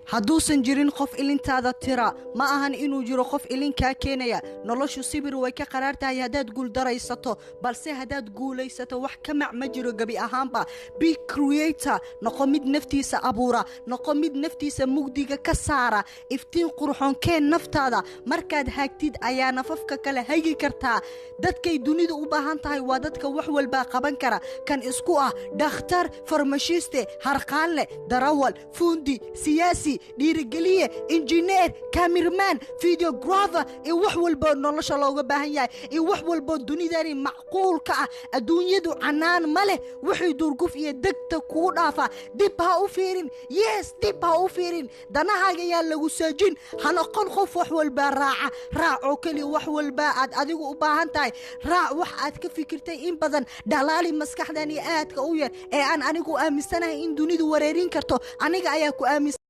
Hadduusan jirin qof ilintaada tira, ma ahan inuu jiro qof ilinkaa keenaya. Noloshu sibir way ka qaraar tahay haddaad guuldaraysato, balse haddaad guulaysato wax ka mac ma jiro gebi ahaanba. Be creator, noqo mid naftiisa abuura, noqo mid naftiisa mugdiga ka saara. Iftiin qurxoon keen naftaada. Markaad hagtid ayaa nafafka kale hagi kartaa. Dadkay dunidu u baahan tahay waa dadka wax walbaa qaban kara, kan isku ah dhakhtar, farmashiiste, harqaanle, darawal, fuundi, siyaasi, dhiirigeliye, injineer, cameraman, videographer iyo wax walboo nolosha looga baahan yahay iyo wax walboo dunidani macquulka ah. Adduunyadu canaan ma leh. Wixii duurguf iyo degta kugu dhaafa dib ha u fiirin. Yes, dib ha u fiirin. Danahaaga ayaa lagu saajin. Ha noqon qof wax walbaa raaca. Raac oo keliya wax walbaa aad adigu u baahan tahay. Raac wax aad ka fikirtay in badan. Dhalaali maskaxdani aadka u yar ee aan anigu aaminsanahay in dunidu wareerin karto. Aniga ayaa ku aaminsan.